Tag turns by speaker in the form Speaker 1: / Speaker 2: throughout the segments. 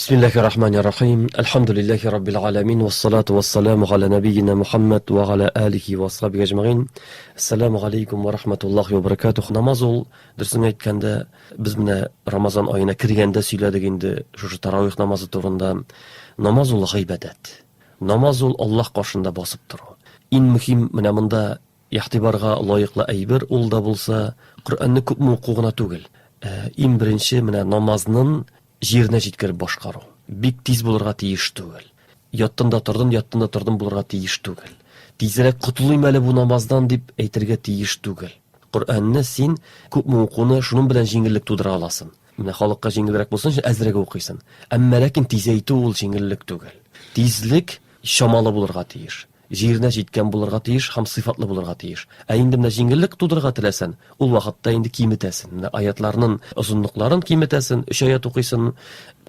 Speaker 1: Бисмиллахи рахмани рахим. Әлхәмдүлилләһи раббил аламин. Вассалату вассаламу аля набийина Мухаммад ва аля алихи ва асхабихи әҗмәгыйн. Ассаламу алейкум ва рахматуллахи ва баракатух. Намаз ул, дөресен әйткәндә, без менә Рамазан аена кергәндә сөйләдек инде шушы таравих намазы турында. Намаз ул гыйбадәт. Намаз ул Аллаһ каршында басып тору. Иң мөһим менә монда игътибарга лаеклы әйбер ул да булса Коръәнне күпме уку гына түгел. Ә, иң беренче менә намазнын җиренә җиткереп башкару. Бик тиз булырга тиеш түгел. Яттым да тордым, яттым да тордым булырга тиеш түгел. Тизрәк котылыйм әле бу намаздан дип әйтергә тиеш түгел. Коръәнне син күпме укуны шуның белән җиңеллек тудыра аласың. Менә халыкка җиңелрәк булсын өчен әзрәк укыйсың. Әмма ләкин тизәйтү ул җиңеллек түгел. Тизлек чамалы булырга тиеш. Җиренә җиткән булырга тиеш һәм сыйфатлы булырга тиеш. Ә инде менә җиңеллек тудырырга теләсән, ул вакытта инде киметәсен. Менә аятларнын озынлыкларын киметәсен, өч аят укыйсын,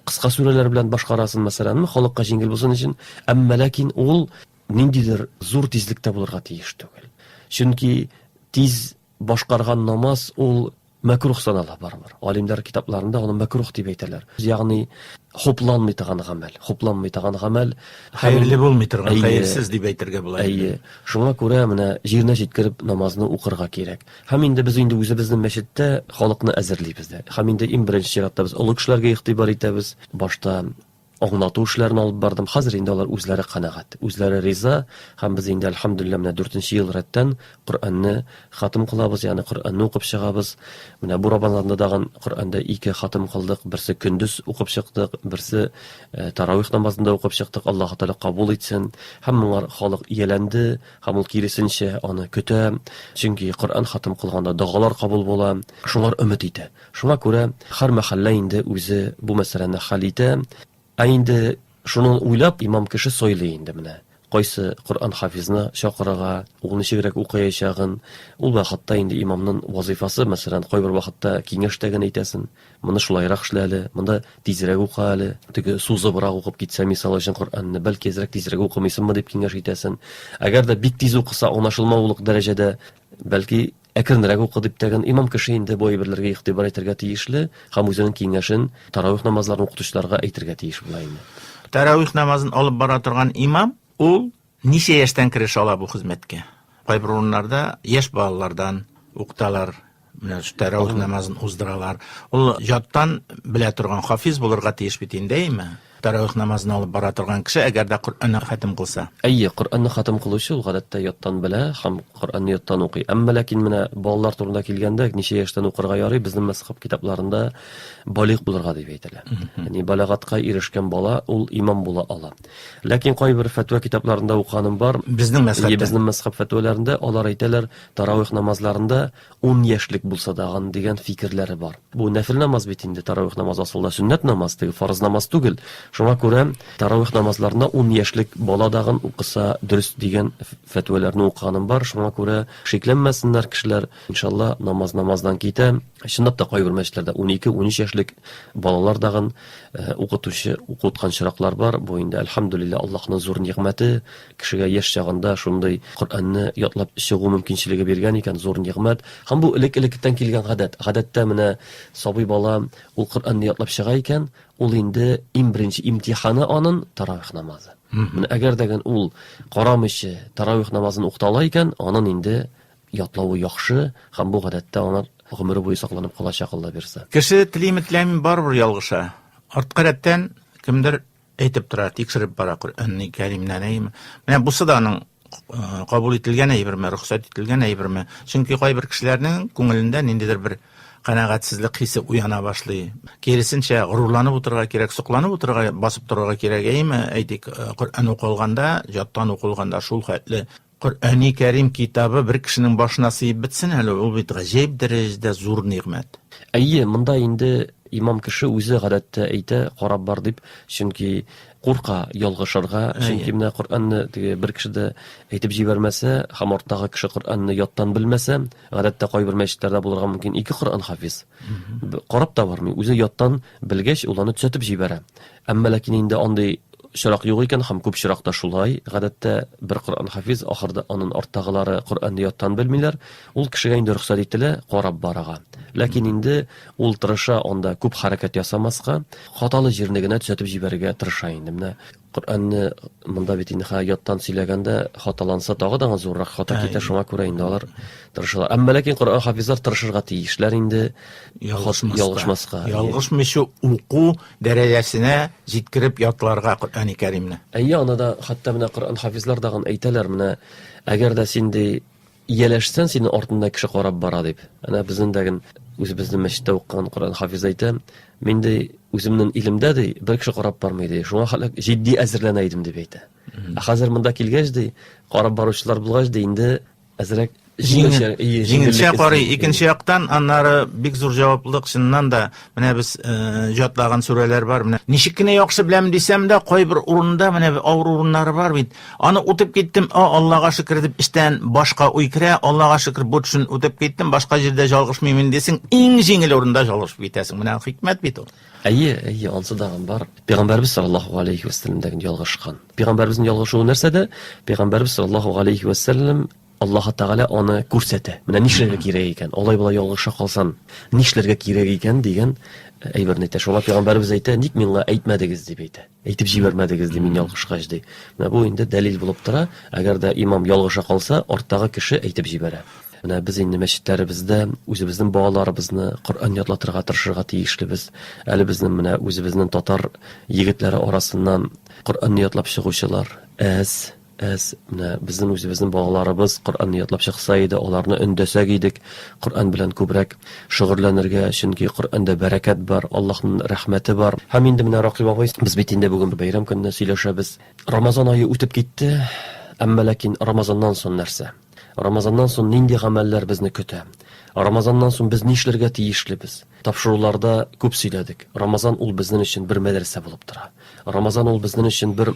Speaker 1: кыска сүрәләр белән башкарасын, мәсәлән, халыкка җиңел булсын өчен. Әмма ләкин ул ниндидер зур тизлектә булырга тиеш түгел. Чөнки тиз башкарган намаз ул мәкрух санала барыбер. Галимнәр китапларында аны мәкрух дип әйтәләр. Ягъни хупланмый торган гамәл, хупланмый торган гамәл.
Speaker 2: Хәерле булмый торган, хәерсез дип әйтергә була.
Speaker 1: Әйе. Шуңа күрә менә җиренә җиткереп намазны укырга кирәк. Һәм инде без инде үзебезнең мәчеттә халыкны әзерлибез дә. Һәм инде иң беренче чиратта без олы кешеләргә игътибар итәбез. Башта аңлату эшләрен алып бардым. Хәзер инде алар үзләре канәгать, үзләре риза һәм без инде, әлхәмдүлилләһ, менә дүртенче ел рәттән Коръәнне хатым кылабыз, ягъни Коръәнне укып чыгабыз. Менә бу Рамазанда тагын Коръәндә ике хатым кылдык. Берсе көндез укып чыктык, берсе э, таравих намазында укып чыктык. Аллаһы Тәгалә кабул итсен. Һәм моңар халык ияләнде, һәм ул киресенчә аны көтә. Чөнки Коръән хатым кылганда догалар кабул була. Шуңар өмет итә. Шуңа күрә һәр мәхәллә инде үзе бу мәсьәләне хәл итә. Ә инде шуны уйлап имам кеше сайлый инде менә. Кайсы Коръән хафизны чакырырга, ул ничегрәк укыячагын, ул вакытта инде имамның вазыйфасы, мәсәлән, кайбер вакытта киңәш тә генә әйтәсен, моны шулайрак эшлә әле, монда тизрәк укы әле, теге сузыбрак укып китсә, мисал өчен, Коръәнне, бәлки әзрәк тизрәк укымыйсыңмы дип киңәш итәсен. Әгәр дә бик тиз укыса, аңлашылмаулык дәрәҗәдә, бәлки, Әкренрәк укы дип тәген имам кеше инде бу әйберләргә игътибар итәргә тиешле һәм үзенең киңәшен таравих намазларын укытучыларга әйтергә тиеш була инде.
Speaker 2: Таравих намазын алып бара торган имам ул ничә яшьтән керешә ала бу хезмәткә? Кайбер урыннарда яшь балалардан укыталар, менә шу таравих намазын уздыралар. Ул яттан белә торган хафиз булырга тиеш бит инде, әйеме? Таравих намазын алып бара торган кеше, әгәр дә Коръәнне хәтем кылса.
Speaker 1: Әйе, Коръәнне хәтем кылучы ул гадәттә яттан белә һәм Коръәнне яттан укый. Әмма ләкин менә балалар турында килгәндә, ничә яшьтән укырга ярый, безнең мәзхәб китапларында балигъ булырга дип әйтелә. Ягъни балагатка ирешкән бала ул имам була ала. Ләкин кайбер фәтва китапларында укыганым бар.
Speaker 2: Безнең мәзхәбтә.
Speaker 1: Әйе, безнең мәзхәб фәтваларында алар әйтәләр, таравих намазларында 10 яшьлек булса да ан дигән фикерләре бар. Бу нәфел намаз бит инде, таравих намазы асылда сөннәт намаз, теге фарыз намаз түгел. Шуңа күрә таравих намазларына 10 яшьлек бала дагын укыса дөрес дигән фәтвәләрне укыганым бар. Шуңа күрә шикләнмәсеннәр кешеләр. Иншалла, намаз намаздан китә. Чынлап та кайбер мәчетләрдә 12-13 яшьлек балалар дагын э, укытучы укыткан чираклар бар. Бу инде әлхәмдүлилләһ Аллаһның зур нигъмәте. Кешегә яшь чагында шундый Коръәнне ятлап чыгу мөмкинчелеге биргән икән, зур нигъмәт. Һәм бу элек-электән килгән гадәт. Гадәттә менә сабый бала ул Коръәнне ятлап чыга икән, ул инде иң беренче имтиханы анын таравих намазы. Менә әгәр дә ул карамыйча таравих намазын укыта ала икән, анын инде ятлавы яхшы һәм бу гадәттә аңар гомере буе сакланып калачак, Алла бирса.
Speaker 2: Кеше телиме теләми барыбер ялгыша. Арткы рәттән кемдер әйтеп тора, тикшереп бара Коръәнне Кәримнән, әйеме? Менә бусы да аның э, кабул ителгән әйберме, рөхсәт ителгән әйберме? Чөнки кайбер кешеләрнең күңелендә ниндидер бер канәгатьсезлек хисе уяна башлый. Киресенчә, горурланып утырырга кирәк, сокланып утырырга, басып торырга кирәк, әйеме? Әйтик, э, Коръән укылганда, җаттан укылганда шул хәтле Коръәни Кәрим китабы бер кешенең башына сыеп бетсен әле, ул бит гаҗәеп дәрәҗәдә зур нигъмәт.
Speaker 1: Әйе, монда инде имам кеше үзе гадәттә әйтә, карап бар дип, чөнки курка ялгышырга, чөнки менә Коръәнне теге бер кеше дә әйтеп җибәрмәсә һәм арттагы кеше Коръәнне яттан белмәсә, гадәттә кайбер мәчетләрдә булырга мөмкин ике Коръән хафиз. Карап та бармый, үзе яттан белгәч, ул аны төзәтеп җибәрә. Әмма ләкин инде андый очрак юк икән һәм күп очракта шулай, гадәттә бер Коръән хафиз, ахырда анын арттагылары Коръәнне яттан белмиләр, ул кешегә инде рөхсәт ителә карап барырга. Ләкин инде ул тырыша анда күп хәрәкәт ясамаска, хаталы җирне генә төзәтеп җибәрергә тырыша инде. Менә Коръәнне монда бит инде яттан сөйләгәндә хаталанса тагы да зуррак хата китә, шуңа күрә инде алар тырышалар. Әмма ләкин Коръән хафизлар тырышырга тиешләр инде
Speaker 2: ялгышмаска. Ялгышмаска. Ялгышмыйча уку дәрәҗәсенә җиткереп ятларга Коръәни Кәримне.
Speaker 1: Әйе, аны да хәтта менә Коръән хафизлар дагын әйтәләр, менә әгәр дә син ди ияләшсәң, синең артында кеше карап бара дип. Әнә безнең дә үзебезнең мәчеттә укыган Коръән хафиз әйтә, мин ди үземнең илемдә ди бер кеше карап бармый ди, шуңа хәтле җитди әзерләнә идем дип әйтә. Ә хәзер монда килгәч ди, карап баручылар булгач ди, инде әзрәк
Speaker 2: җиңелчә карый. Икенче яктан, аннары бик зур җаваплылык, чыннан да, менә без җатлаган сүрәләр бар. Менә ничек кенә яхшы беләм дисәм дә, кайбер урында менә авыр урыннары бар бит. Аны үтеп киттем, а Аллага шөкер дип эштән башка уй керә, Аллага шөкер бу төшен үтеп киттем, башка җирдә ялгышмыйм инде дисең, иң җиңел урында ялгышып китәсең. Менә хикмәт бит ул.
Speaker 1: Әйе, әйе, ансы да бар. Пәйгамбәрбез саллаллаһу алейхи вәсәлләм дә ялгышкан. Пәйгамбәребезнең ялгышуы нәрсәдә? Пәйгамбәребез саллаллаһу алейхи вәсәлләм Аллаһы Тәгалә аны күрсәтә. Менә нишләргә кирәк икән? Алай-болай ялгыша калсан, нишләргә кирәк икән дигән әйберне әйтә. Шуңа пәйгамбәребез әйтә, ник миңа әйтмәдегез дип әйтә. Әйтеп җибәрмәдегез ди, мин ялгышкач ди. Менә бу инде дәлил булып тора. Әгәр дә имам ялгыша калса, арттагы кеше әйтеп җибәрә. Менә без инде мәчетләребездә үзебезнең балаларыбызны Коръән ятлатырга тырышырга тиешлебез. Әле безнең менә үзебезнең татар егетләре арасыннан Коръәнне ятлап чыгучылар әз, әз. Менә безнең үзебезнең балаларыбыз Коръәнне ятлап чыкса иде, аларны өндәсәк идек Коръән белән күбрәк шөгыльләнергә, чөнки Коръәндә бәрәкәт бар, Аллаһның рәхмәте бар. Һәм инде менә Ракыйп абый, без бит инде бүген бәйрәм көнне сөйләшәбез. Рамазан ае үтеп китте, әмма ләкин Рамазаннан соң нәрсә? Рамазаннан соң нинди гамәлләр безне көтә? Рамазаннан соң без нишләргә тиешлебез? Тапшыруларда күп сөйләдек. Рамазан ул безнең өчен бер мәдрәсә булып тора. Рамазан ул безнең өчен бер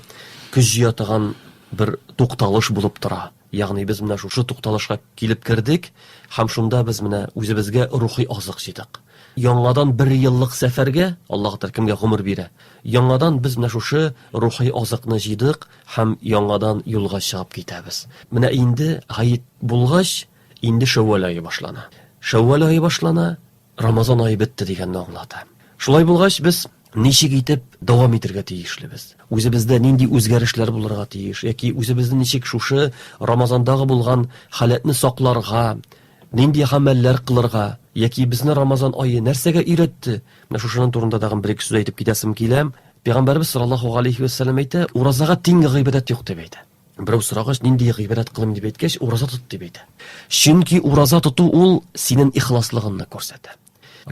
Speaker 1: көч җыя торган бер тукталыш булып тора. Ягъни без менә шушы тукталышка килеп кердек һәм шунда без менә үзебезгә рухи азык җыйдык. Яңадан бер еллык сәфәргә, Аллаһ Тәгалә кемгә гомер бирә, яңадан без менә шушы рухи азыкны җыйдык Һәм яңадан юлга чыгып китәбез. Менә инде гает булгач, инде Шәүвәл ае башлана. Шәүвәл ае башлана, Рамазан ае бетте дигәнне аңлата. Шулай булгач, без ничек итеп дәвам итергә тиешлебез? Үзебездә нинди үзгәрешләр булырга тиеш? Яки үзебезне ничек шушы Рамазандагы булган халәтне сакларга, нинди гамәлләр кылырга? Яки безне Рамазан ае нәрсәгә өйрәтте? Менә шушының турында тагын бер-ике сүз әйтеп китәсем килә. Пәйгамбәребез саллаллаһу галәйһи вә сәлләм әйтә, уразага тиң гыйбадәт юк дип әйтә. Берәү сорагач, нинди гыйбадәт кылыйм дип әйткәч, ураза тот дип әйтә. Чөнки ураза тоту ул синең ихласлыгыңны күрсәтә.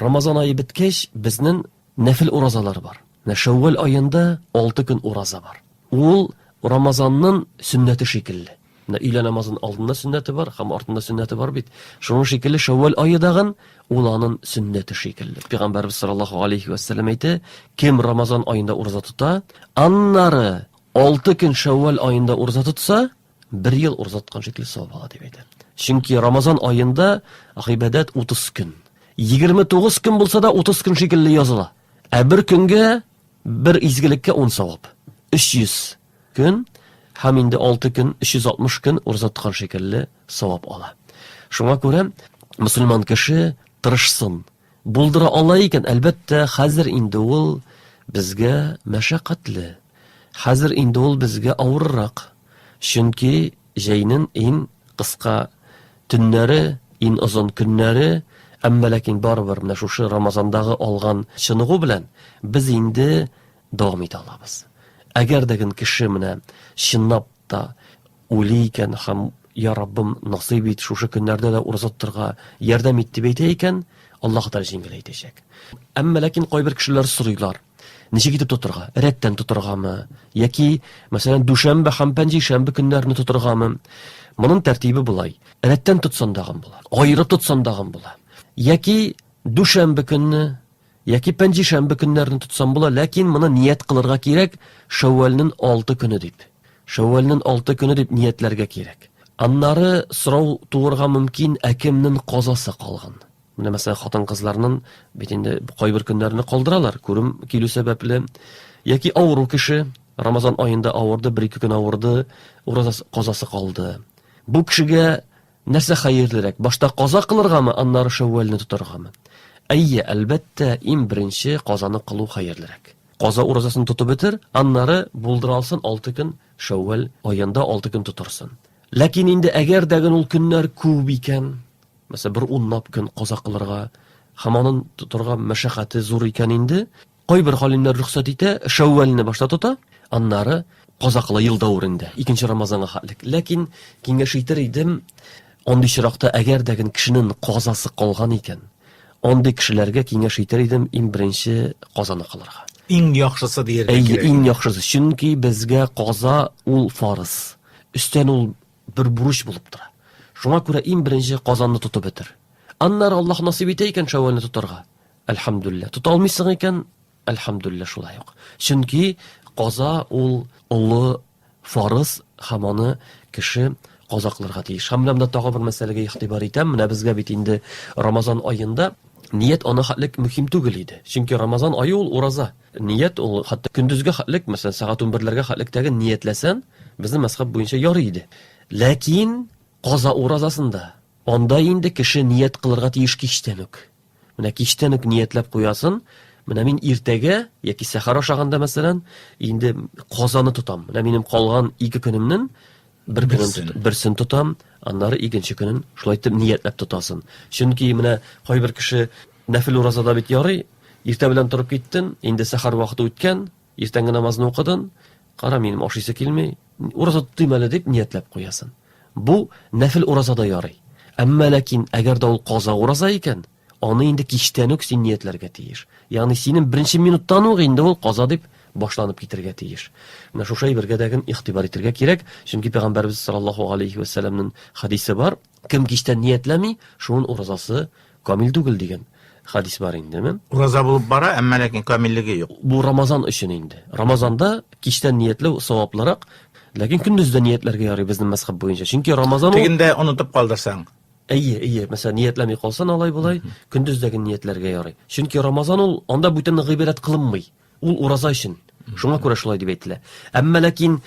Speaker 1: Рамазан ае беткәч, безнең нәфил уразалар бар. Менә Шәүвәл аенда 6 көн ураза бар. Ул Рамазанның сөннәте шикелле. Менә өйлә намазының алдында сөннәте бар һәм артында сөннәте бар бит. Шуның шикелле Шәүвәл ае дагын ул анын сөннәте шикелле. Пәйгамбәрбез саллаллаһу алейхи ва сәлләм әйтә, кем Рамазан аенда ураза тота, аннары 6 көн Шәүвәл аенда ураза тотса, бер ел ураза тоткан шикелле савап ала дип әйтә. Чөнки Рамазан аенда гыйбадәт 30 көн. 29 көн булса да 30 көн шикелле языла. Ә бер көнгә бер изгелеккә 10 савап. 300 көн һәм инде 6 көн, 360 көн ураза тоткан шикелле савап ала. Шуңа күрә мөселман кеше тырышсын. Булдыра ала икән, әлбәттә, хәзер инде ул безгә мәшәкатьле. Хәзер инде ул безгә авыррак. Чөнки җәйнең иң кыска төннәре, иң озын көннәре, әмма ләкин барыбер менә шушы Рамазандагы алган чыныгу белән без инде дәвам итә алабыз. Әгәр дә кеше менә чынлап та уйлый икән һәм я Раббым, насыйп ит, шушы көннәрдә дә ураза тотарга ярдәм ит дип әйтә икән, Аллаһ Тәгалә җиңел әйтәчәк. Әмма ләкин кайбер кешеләр сорыйлар, ничек итеп тотарга? Рәттән тотаргамы? Яки, мәсәлән, дүшәмбе һәм пәнҗешәмбе көннәрне тотаргамы? Моның тәртибе болай. Рәттән тотсан дагын була, аерып тотсан дагын була. Яки дүшәмбе көнне Яки пәнҗешәмбе көннәрне тотсам була, ләкин моны ният кылырга кирәк, Шәүвәлнең алты көне дип. Шәүвәлнең алты көне дип ниятләргә кирәк. Аннары сорау туырга мөмкин, ә кемнең казасы калган? Менә мәсәлән, хатын-кызларның бит инде кайбер көннәрне калдыралар, күрем килү сәбәпле, яки авыру кеше. Рамазан аенда авырды, бер-ике көн авырды, уразасы казасы калды. Бу кешегә нәрсә хәерлерәк? Башта каза кылыргамы, аннары Шәүвәлне тотаргамы? Әйе, әлбәттә, иң беренче казаны кылу хәерлерәк. Каза уразасын тотып бетер, аннары булдыра алсын 6 көн Шәүвәл аенда 6 көн тотарсын. Ләкин инде әгәр дә ул көннәр күп икән, мәсәлән, бер унлап көн каза кылырга һәм анын тотарга мәшәкате зур икән инде, кайбер галимнәр рөхсәт итә, Шәүвәлне башта тота, аннары каза кыла ел дәверендә, икенче Рамазанга хәтлек. Ләкин киңәш итер идем, андый чиракта әгәр дә кешенең казасы калган икән, андый кешеләргә киңәш итер идем иң беренче казаны кылырга.
Speaker 2: Иң яхшысы дияргә
Speaker 1: кирәк. Иң яхшысы, чөнки безгә каза ул фарыз. Өстән ул бер бурыч булып тора. Шуңа күрә иң беренче казанны тотып бетер. Аннары Аллаһ насыйп итә икән Шәүвәлне тотарга. Әлхәмдүлилләһ. Тота алмыйсың икән, әлхәмдүлилләһ шулай ук. Чөнки каза ул олы фарыз һәм аны кеше каза кылырга тиеш. Һәм менә монда тагы бер мәсьәләгә игътибар итәм. Менә безгә бит инде Рамазан аенда ният аны хәтлек мөһим түгел иде. Чөнки Рамазан ае ул ураза. Ният ул хәтта көндезгә хәтлек, мәсәлән, сәгать 11-ләргә хәтлектәге ниятләсән, безнең мәзхәб буенча ярый иде. Ләкин каза уразасында анда инде кеше ният кылырга тиеш кичтән үк. Менә кичтән үк ниятләп куясын, менә мин иртәгә яки сәхәр ашаганда, мәсәлән, инде казаны тотам. Менә минем калган ике көнемнең бер көнен берсен, берсен тотам, аннары икенче көнен шулай итеп ниятләп тотасын. Чөнки менә кайбер кеше нәфил уразада бит ярый, иртә белән торып киттен, инде сәхәр вакыты үткән, иртәнге намазны укыдын, кара, минем ашыйсы килми, ураза тотыйм әле дип ниятләп куясын. Бу нәфил уразада ярый. Әмма ләкин әгәр дә ул каза ураза икән, аны инде кичтән үк син ниятләргә тиеш. Ягъни синең беренче минуттан ук инде ул каза дип башланып китергә тиеш. Менә шушы әйбергә дә игътибар итергә кирәк, чөнки Пәйгамбәрбез саллаллаһу алейхи вә сәлләмнең хадисе бар, кем кичтән ниятләми, шуның уразасы камил түгел дигән хадис бар индеме?
Speaker 2: Ураза булып бара, әмма ләкин камиллеге юк.
Speaker 1: Бу Рамазан өчен инде. Рамазанда кичтән ниятләү саваплырак, ләкин көндез дә ниятләргә ярый безнең мәзхәб буенча. Чөнки Рамазан
Speaker 2: ул Тегендә онытып калдырсаң.
Speaker 1: Әйе, әйе, мәсәлән, ниятләми калсан алай болай, көндез дә ниятләргә ярый. Чөнки Рамазан ул анда бүтән гыйбадәт кылынмый. Ул ураза өчен. Шуңа күрә шулай дип әйтелә. Әмма ләкин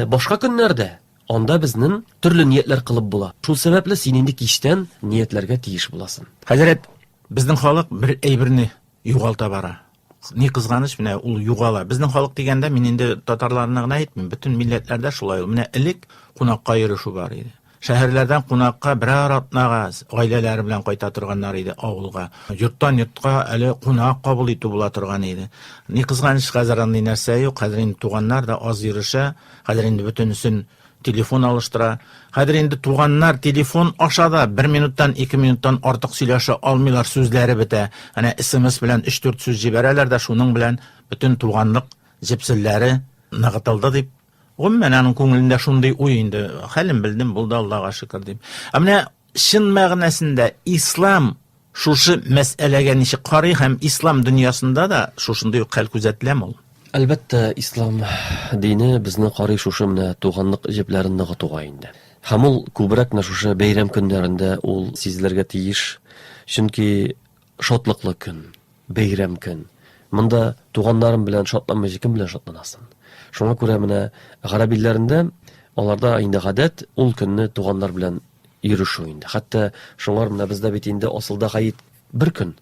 Speaker 1: башка көннәрдә анда безнең төрле ниятләр кылып була. Шул сәбәпле син инде кичтән ниятләргә тиеш буласың.
Speaker 2: Хәзрәт, безнең халык бер әйберне югалта бара. Ни кызганыч, менә ул югала. Безнең халык дигәндә мин инде татарларны гына әйтмим, бөтен милләтләрдә шулай ул. Менә элек кунакка йөрешү бар иде. Шәһәрләрдән кунакка берәр атнага гаиләләре белән кайта торганнар иде авылга. Йорттан йортка әле кунак кабул итү була торган иде. Ни кызганыч, хәзер андый нәрсә юк. Хәзер инде туганнар да аз йөрешә. Хәзер инде бөтенесен телефон алыштыра. Хәзер инде туганнар телефон аша да бер минуттан, ике минуттан артык сөйләшә алмыйлар, сүзләре бетә. Әнә смс белән өч-дүрт сүз җибәрәләр дә, шуның белән бөтен туганлык җепселләре ныгытылды дип. Гомумән, аның күңелендә шундый уй инде. Хәлен белдем, булды, Аллага шөкер дип. Ә менә чын мәгънәсендә ислам шушы мәсьәләгә ничек карый һәм ислам дөньясында да шушындый ук хәл күзәтеләме ул?
Speaker 1: Әлбәттә, ислам дине безне карый шушы менә туганлык җепләрен ныгытуга инде. Һәм ул күбрәк менә шушы бәйрәм көннәрендә ул сизелергә тиеш. Чөнки шатлыклы көн, бәйрәм көн. Монда туганнарың белән шатланмыйча кем белән шатланасың? Шуңа күрә менә гарәп илләрендә аларда инде гадәт ул көнне туганнар белән йөрешү инде. Хәтта шуңар менә бездә бит инде асылда гает бер көн.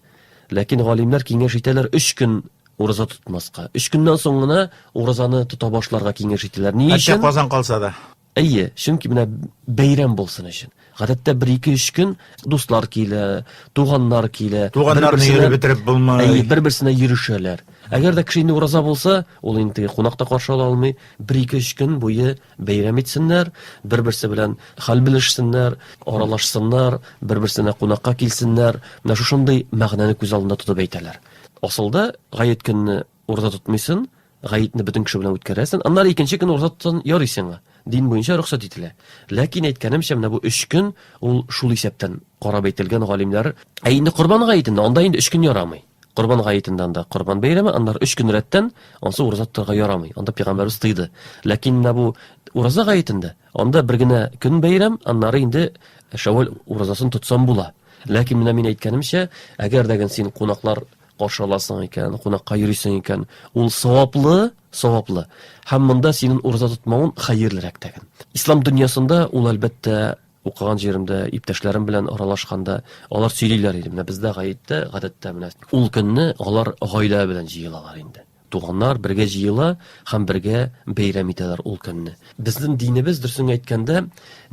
Speaker 1: Ләкин галимнәр киңәш итәләр өч көн ураза тотмаска. Өч көннән соң гына уразаны тота башларга киңәш итәләр.
Speaker 2: Ни өчен? Хәтта Казан калса да.
Speaker 1: Әйе, чөнки менә бәйрәм булсын өчен. Гадәттә бер-ике-өч көн дуслар килә, туганнар килә.
Speaker 2: Туганнарны йөреп бетереп булмый.
Speaker 1: Әйе, бер-берсенә йөрешәләр. Әгәр дә кеше инде ураза булса, ул инде теге кунак та каршы ала алмый. Бер-ике-өч көн буе бәйрәм итсеннәр, бер-берсе белән хәл белешсеннәр, аралашсыннар, бер-берсенә кунакка килсеннәр. Менә шушындый мәгънәне күз алдында тотып әйтәләр. Асылда гает көнне ураза тотмыйсын, гаетне бөтен кеше белән үткәрәсен, аннары икенче көн ураза тотсаң, ярый сиңа. Дин буенча рөхсәт ителә. Ләкин әйткәнемчә, менә бу өч көн ул шул исәптән карап әйтелгән галимнәр. Ә инде Корбан гаетендә анда инде өч көн ярамый. Корбан гаетендә анда Корбан бәйрәме, аннары өч көн рәттән ансы ураза тотарга ярамый. Анда пәйгамбәрбез тыйды. Ләкин менә бу ураза гаетендә анда бер генә көн бәйрәм, аннары инде Шәвәл уразасын тотсам була. Ләкин менә мин әйткәнемчә, әгәр дә син кунаклар каршы аласың икән, кунакка йөрисең икән, ул саваплы, саваплы. Һәм монда синең ураза тотмавың хәерлерәк тәген. Ислам дөньясында ул әлбәттә укыган җиремдә иптәшләрем белән аралашканда алар сөйлиләр иде. Менә бездә гаеттә гадәттә менә ул көнне алар гаилә белән җыелалар инде. Туганнар бергә җыела һәм бергә бәйрәм итәләр ул көнне. Безнең динебез, дөресен әйткәндә,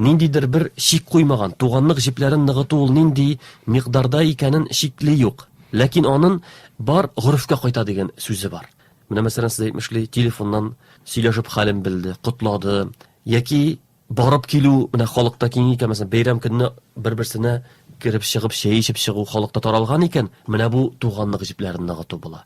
Speaker 1: ниндидер бер чик куймаган. Туганлык җепләрен ныгыту ул нинди микъдарда икәнен шикли юк. Ләкин анын бар горефкә кайта дигән сүзе бар. Менә мәсәлән, сез әйтмешли, телефоннан сөйләшеп хәлен белде, котлады яки Барып килү менә халыкта киң икән, мәсәлән, бәйрәм көнне бер-берсенә кереп чыгып, чәй эчеп чыгу халыкта таралган икән, менә бу туганлык җепләрен ныгыту була.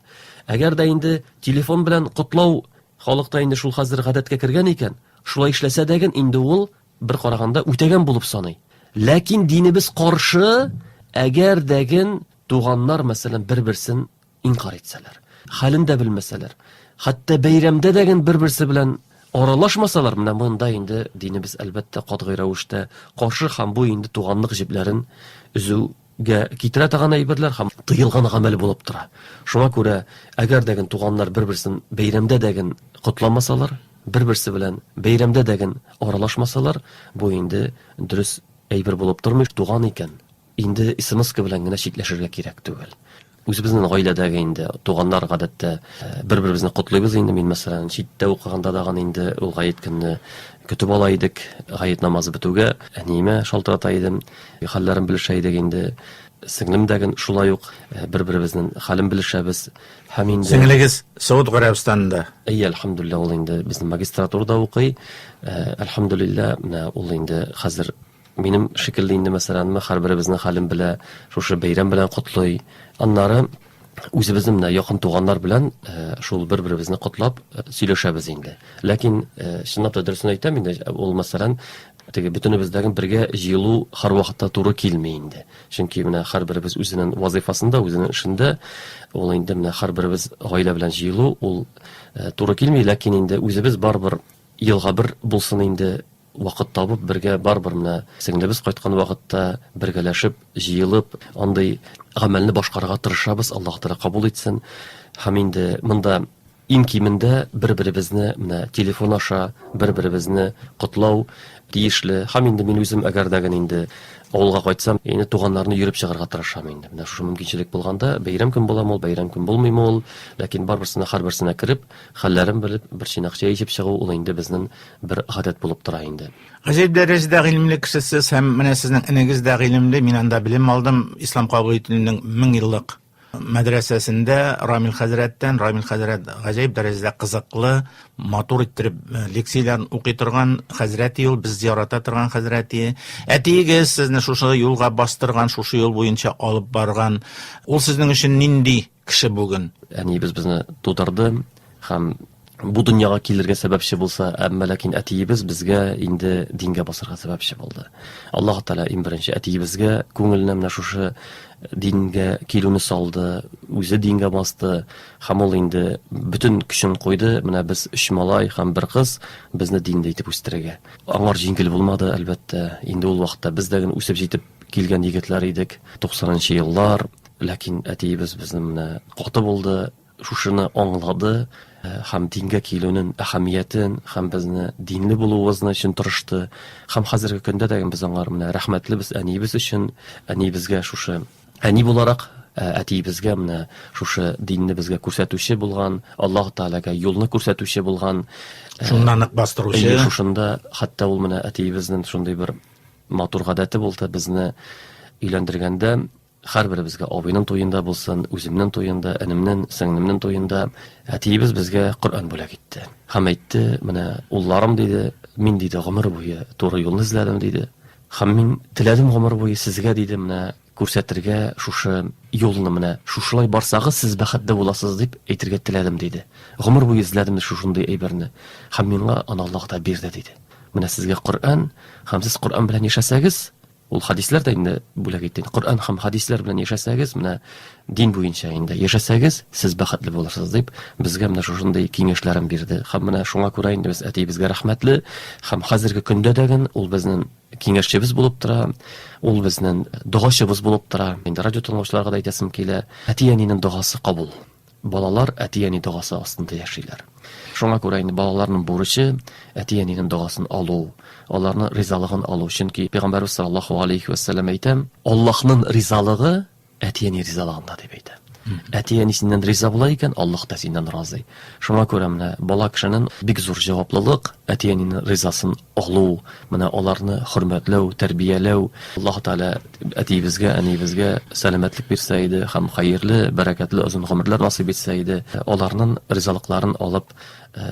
Speaker 1: Әгәр дә инде телефон белән котлау халыкта инде шул хәзер гадәткә кергән икән, шулай эшләсә дә инде ул бер караганда үтәгән булып саный. Ләкин динебез каршы, әгәр дәген туганнар, мәсәлән, бер-берсен инкар итсәләр, хәлен дә белмәсәләр, хәтта бәйрәмдә дә ген бер-берсе белән аралашмасалар, менә монда инде динебез, әлбәттә, катгый рәвештә каршы һәм бу инде туганлык җепләрен өзүгә китерә торган әйберләр һәм тыелган гамәл булып тора. Шуңа күрә, әгәр дә ген туганнар бер-берсен бәйрәмдә дә ген котламасалар, бер-берсе белән бәйрәмдә дә ген аралашмасалар, бу инде дөрес әйбер булып тормый, туган икән, Инде смс-ка белән генә чикләшергә кирәк түгел. Үзебезнең гаиләдәге инде туганнар гадәттә бер-беребезне котлыйбыз инде. Мин, мәсәлән, читтә укыганда дагын инде ул гает көнне көтеп ала идек. Гает намазы бетүгә әниемә шалтырата идем. Хәлләрен белешә идек инде. Сеңлем дә шулай ук бер-беребезнең хәлен белешәбез. Һәм инде
Speaker 2: Сеңлегез Сауд Гарәбстанында?
Speaker 1: Әйе, әлхәмдүлилләһ, ул инде безнең магистратурада укый. Әлхәмдүлилләһ, менә ул инде хәзер Минем шикелле инде, мәсәләнме, һәрберебезнең хәлен белә, шушы бәйрәм белән котлый. Аннары үзебезнең менә якын туганнар белән шул бер-беребезне котлап сөйләшәбез инде. Ләкин чынлап та дөресен әйтәм инде, ул мәсәлән, теге бөтенебездәге бергә җыелу һәрвакытта туры килми инде. Чөнки менә һәрберебез үзенең вазыйфасында, үзенең эшендә, ул инде менә һәрберебез гаилә белән җыелу ул туры килми, ләкин инде үзебез барыбер елга бер булсын инде Вакыт табып, бергә барыбер менә сеңлебез кайткан вакытта бергәләшеп, җыелып, андый гамәлне башкарырга тырышабыз, Аллаһ Тәгалә кабул итсен. Һәм инде монда иң кимендә бер-беребезне менә телефон аша бер-беребезне котлау тиешле. Һәм инде мин үзем әгәр дә генә инде авылга кайтсам, инде туганнарны йөреп чыгарга тырышам инде. Менә шушы мөмкинчелек булганда, бәйрәм көн буламы ул, бәйрәм көн булмыймы ул, ләкин барберсенә, һәрберсенә кереп, хәлләрен белеп, бер чынаяк чәй эчеп чыгу, ул инде безнең бер гадәт булып тора инде.
Speaker 2: Гаҗәеп дәрәҗәдә гыйлемле кеше сез һәм менә сезнең энегез дә гыйлемле. Мин анда белем алдым. Ислам кабул ителүнең 1000 еллык мәдрәсәсендә Рамил хәзрәттән. Рамил хәзрәт гаҗәеп дәрәҗәдә кызыклы, матур иттереп э, лекцияләрен укый торган хәзрәти ул, без ярата торган хәзрәти. Әтиегез сезне шушы юлга бастырган, шушы юл буенча алып барган. Ул сезнең өчен нинди кеше бүген?
Speaker 1: Әниебез безне тудырды һәм бу дөньяга килергә сәбәпче булса, әмма ләкин әтиебез безгә инде дингә басарга сәбәпче булды. Аллаһ Тәгалә иң беренче әтиебезгә күңеленә менә шушы дингә килүне салды, үзе дингә басты һәм ул инде бөтен көчен куйды, менә без өч малай һәм бер кыз безне динле итеп үстерергә. Аңар җиңел булмады, әлбәттә. Инде ул вакытта без дә генә үсеп җитеп килгән егетләр идек. 90 нчы еллар, ләкин әтиебез безнең менә каты булды, шушыны аңлады һәм дингә килүнең әһәмиятен һәм безне динле булуыбызны өчен тырышты. Һәм хәзерге көндә дә без аңар менә рәхмәтлебез әниебез өчен, әниебезгә шушы әни буларак, әтиебезгә менә шушы динне безгә күрсәтүче булган, Аллаһ Тәгаләгә юлны күрсәтүче булган.
Speaker 2: Шуннан нык бастыручы.
Speaker 1: Әйе, шушында хәтта ул менә әтиебезнең шундый бер матур гадәте булды, безне өйләндергәндә Һәрберебезгә, абыйның туенда булсын, үземнең туенда, энемнең, сеңлемнең туенда әтиебез безгә Коръән бүләк итте. Һәм әйтте, менә, улларым, диде, мин, диде, гомер буе туры юлны эзләдем, диде. Һәм мин теләдем гомер буе сезгә, диде, менә күрсәтергә шушы юлны, менә шушылай барсагыз, сез бәхетле буласыз, дип әйтергә теләдем, диде. Гомер буе эзләдем шушындый әйберне. Һәм миңа аны Аллаһ та бирде, диде. Менә сезгә Коръән, һәм сез Коръән белән яшәсәгез, Ул хадисләр дә инде бүләк итте. Коръән һәм хадисләр белән яшәсәгез, менә дин буенча инде яшәсәгез, сез бәхетле булырсыз дип, безгә менә шушындый киңәшләрен бирде. Һәм менә шуңа күрә инде без әтиебезгә рәхмәтле. Һәм хәзерге көндә дә ген ул безнең киңәшчебез булып тора, ул безнең догачыбыз булып тора. Инде радио тыңлаучыларга да әйтәсем килә, әти-әнинең догасы кабул. Балалар әти-әни догасы астында яшиләр. Шуңа күрә инде балаларның бурычы әти-әнинең догасын алу, аларның ризалыгын алу. Чөнки Пәйгамбәрбез саллаллаһу алейхи вә сәлләм әйтә, Аллаһның ризалыгы әти-әни ризалыгында дип әйтә. Әти-әни синнән риза була икән, Аллаһ та синнән разый. Шуңа күрә менә бала кешенең бик зур җаваплылык, әти-әнинең ризасын алу, менә аларны хөрмәтләү, тәрбияләү. Аллаһ Тәгалә әтиебезгә, әниебезгә сәламәтлек бирсә иде һәм хәерле, бәрәкәтле озын гомерләр насыйп итсә иде. Аларның ризалыкларын алып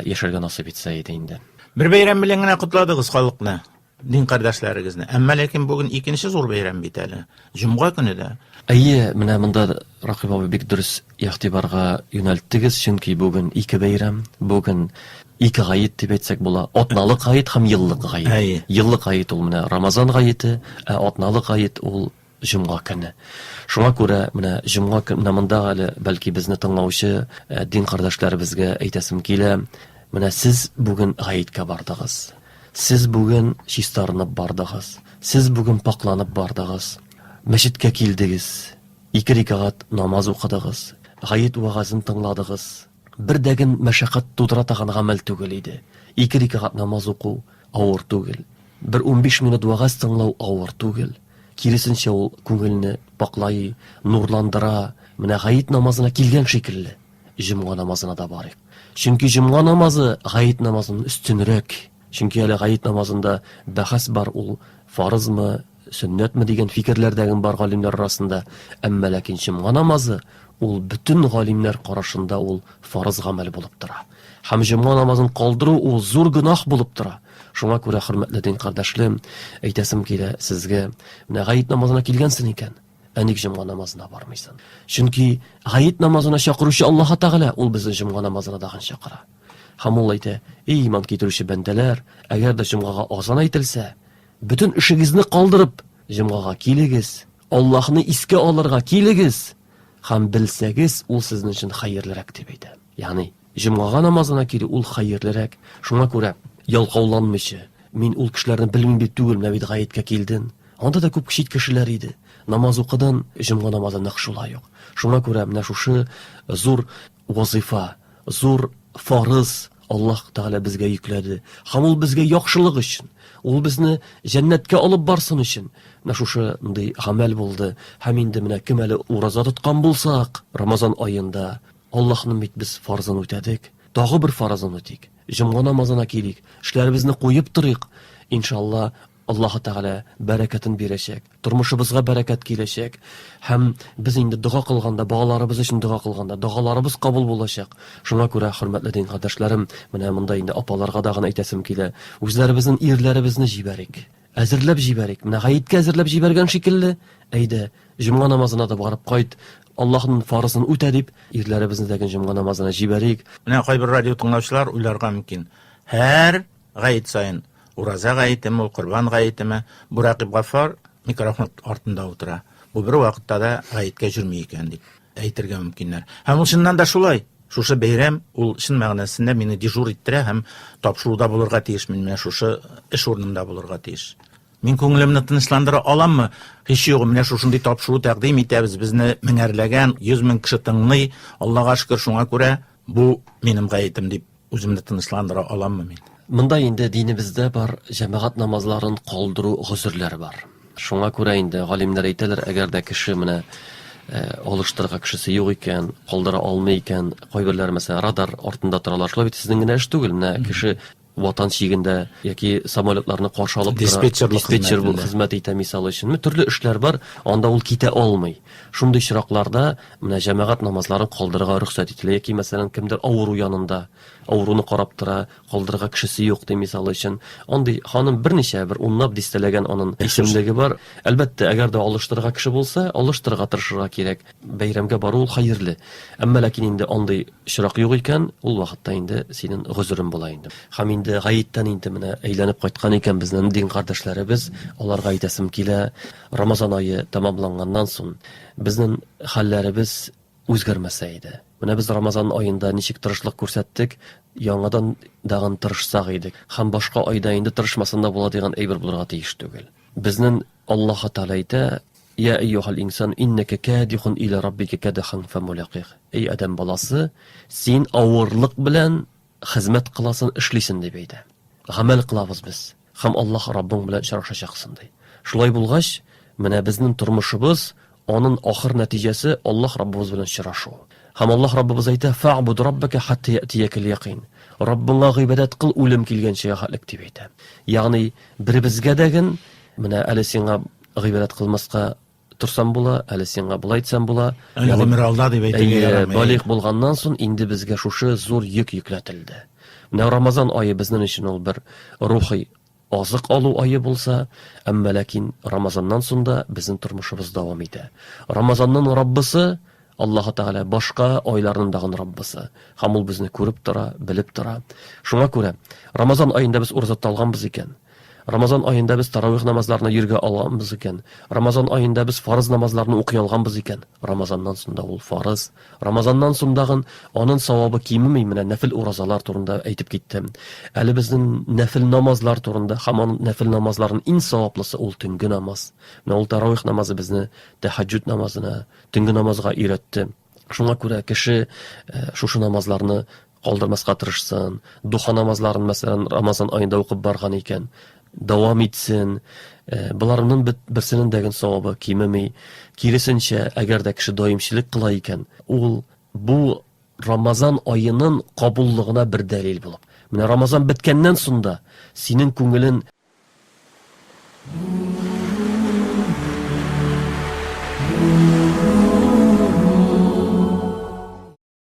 Speaker 1: яшәргә насыйп итсә иде инде.
Speaker 2: Бер бәйрәм белән генә котладыгыз халыкны, дин кардәшләрегезне. Әмма ләкин бүген икенче зур бәйрәм бит әле. Җомга көне дә.
Speaker 1: Әйе, менә монда Ракыйп абый бик дөрес игътибарга юнәлттегез, чөнки бүген ике бәйрәм. Бүген ике гает дип әйтсәк була. Атналык гает һәм еллык гает.
Speaker 2: Әйе.
Speaker 1: Еллык гает ул менә Рамазан гаете, ә атналык гает ул җомга көне. Шуңа күрә менә җомга көн, менә монда әле бәлки безне тыңлаучы э, дин кардәшләребезгә әйтәсем килә. Менә сез бүген гаеткә бардыгыз. Сез бүген чистарынып бардыгыз. Сез бүген пакъланып бардыгыз. Мәчеткә килдегез. Ике рикагать намаз укыдыгыз. Гает вәгазен тыңладыгыз. Бер дә ген мәшәкать тудыра торган гамәл түгел иде. Ике рикагать намаз уку авыр түгел. Бер 15 минут вәгазь тыңлау авыр түгел. Киресенчә, ул күңелне пакълай, нурландыра. Менә гает намазына килгән шикелле, җомга намазына да барыйк. Чөнки җомга намазы гает намазыннан өстенрәк. Чөнки әле гает намазында бәхәс бар, ул фарызмы, сөннәтме дигән фикерләр дә бар галимнәр арасында. Әмма ләкин җомга намазы ул бөтен галимнәр карашында ул фарыз гамәл булып тора. Һәм җомга намазын калдыру ул зур гөнаһ булып тора. Шуңа күрә, хөрмәтле дин кардәшлем, әйтәсем килә сезгә, менә гает намазына килгәнсең икән, ә ник җомга намазына бармыйсың? Чөнки гает намазына чакыручы Аллаһ Тәгалә, ул безне җомга намазына тагын чакыра. Һәм ул әйтә, эй иман китерүче бәндәләр, әгәр дә җомгага азан әйтелсә, бөтен эшегезне калдырып, җомгага килегез, Аллаһны искә алырга килегез һәм белсәгез, ул сезнең өчен хәерлерәк дип әйтә. Ягъни, җомгага намазына килү ул хәерлерәк. Шуңа күрә ялкауланмыйча, мин ул кешеләрне белмим дип түгел, менә бит гаеткә килдең. Анда да күп чит кешеләр иде. Намаз укыдың, җомга намазы нәкъ шулай ук. Шуңа күрә менә шушы зур вазыйфа, зур фарыз Аллаһ Тәгалә безгә йөкләде. Һәм ул безгә яхшылык өчен, ул безне җәннәткә алып барсын өчен менә шушындый гамәл булды. Һәм инде менә кем әле ураза тоткан булсак, Рамазан аенда Аллаһның бит без фарызын үтәдек. Тагы бер фарызын үтик. Җомга намазына килик, эшләребезне куеп торыйк. Иншалла, Аллаһы Тәгалә бәрәкәтен бирәчәк, тормышыбызга бәрәкәт киләчәк. Һәм без инде дога кылганда, балаларыбыз өчен дога кылганда, догаларыбыз кабул булачак. Шуңа күрә, хөрмәтле дин кардәшләрем, менә монда инде апаларга да гына әйтәсем килә, үзләребезнең ирләребезне җибәрик. Әзерләп җибәрик. Менә гаеткә әзерләп җибәргән шикелле, әйдә, җомга намазына да барып кайт, Аллаһның фарызын үтә дип, ирләребезне дә җомга намазына җибәрик.
Speaker 2: Менә кайбер радио тыңлаучылар уйларга мөмкин. Һәр гает саен Ураза гаетеме ул, Корбан гаетеме, бу Рәкыйп Гаффар микрофон артында утыра. Бу бер вакытта да гаеткә йөрми икән дип әйтергә мөмкиннәр. Һәм ул чыннан да шулай. Шушы бәйрәм ул чын мәгънәсендә мине дежур иттерә һәм тапшыруда булырга тиеш мин менә шушы эш урынымда булырга тиеш. Мин күңелемне тынычландыра аламмы? Һич югы, менә шушындый тапшыру тәкъдим итәбез, безне меңәрләгән, 100 мең кеше тыңлый, Аллага шөкер, шуңа күрә бу минем гаетем дип Үземне тынычландыра аламмы мин?
Speaker 1: Монда инде динебездә бар җәмәгать намазларын калдыру гозерләре бар. Шуңа күрә инде галимнәр әйтәләр, әгәр дә кеше менә э, алыштырырга кешесе юк икән, калдыра алмый икән, кайберләре мәсәлән радар артында торалар. Шулай бит сезнең генә эш түгел, менә кеше ватан чигендә яки самолетларны каршы алып тора,
Speaker 2: диспетчерлык
Speaker 1: диспетчер булып хезмәт итә мисал өчен. Менә төрле эшләр бар, анда ул китә алмый. Шундый очракларда менә җәмәгать намазларын калдырырга рөхсәт ителә яки, мәсәлән, кемдер авыру янында, авыруны карап тора, калдырырга кешесе юк, ди, мисал өчен. Андый ханым берничә, бер унлап дистәләгән анын исемлеге бар. Әлбәттә, әгәр дә алыштырырга кеше булса, алыштырырга тырышырга кирәк. Бәйрәмгә бару ул хәерле. Әмма ләкин инде андый очрак юк икән, ул вакытта инде синен гозерен була инде. Һәм инде. инде гаеттән инде менә әйләнеп кайткан икән безнең дин кардәшләребез, аларга әйтәсем килә, Рамазан ае тәмамланганнан соң безнең хәлләребез үзгәрмәсә иде. Менә без Рамазан аенда ничек тырышлык күрсәттек, яңадан дагын тырышсак идек. Һәм башка айда инде тырышмасан да була дигән әйбер булырга тиеш түгел. Безнең Аллаһы Тәгалә әйтә, Йә әйюһәл инсан иннәкә кадихун илә раббика кадхан фәмуляких. Әй адәм баласы, син авырлык белән хезмәт кыласын, эшлисен дип әйтә. Гамәл кылабыз без һәм Аллаһ Раббың белән очрашачаксың ди. Шулай булгач, менә безнең тормышыбыз, анын ахыр нәтиҗәсе Аллаһ Раббыбыз белән очрашу. Һәм Аллаһ Раббыбыз әйтә, Фәгъбуд раббака хәтта яътиякәл якин. Раббыңа гыйбадәт кыл үлем килгәнчегә хәтлек дип әйтә. Ягъни беребезгә дә ген менә әле сиңа гыйбадәт кылмаска торсам була, әле сиңа болай итсәм була.
Speaker 2: Әле гомер алда дип әйтергә ярамый.
Speaker 1: Балигъ булганнан соң инде безгә шушы зур йөк йөкләтелде. Менә Рамазан ае безнең өчен ул бер рухи азык алу ае булса, әмма ләкин Рамазаннан соң да безнең тормышыбыз дәвам итә. Рамазанның Раббысы Аллаһы Тәгалә башка айларның дагын Раббысы. Һәм ул безне күреп тора, белеп тора. Шуңа күрә Рамазан аенда без ураза тота алганбыз икән, Рамазан аенда без таравих намазларына йөргә алганбыз икән, Рамазан аенда без фарыз намазларны укый алганбыз икән, Рамазаннан соң да ул фарыз. Рамазаннан соң дагын анын савабы кимеми, менә нәфел уразалар турында әйтеп киттем. Әле безнең нәфел намазлар турында һәм аның нәфел намазларының иң саваплысы ул төнге намаз. Менә ул таравих намазы безне тәһәҗҗүд намазына, төнге намазга өйрәтте. Шуңа күрә кеше э, шушы намазларны калдырмаска тырышсын, духа намазларын, мәсәлән, Рамазан аенда укып барган икән, дәвам итсен. Э, боларның берсенең дә савабы кимеми. Киресенчә, әгәр дә кеше даимчелек кыла икән, ул бу Рамазан аенын кабуллыгына бер дәлил булып. Менә Рамазан беткәннән соң да синең күңелен.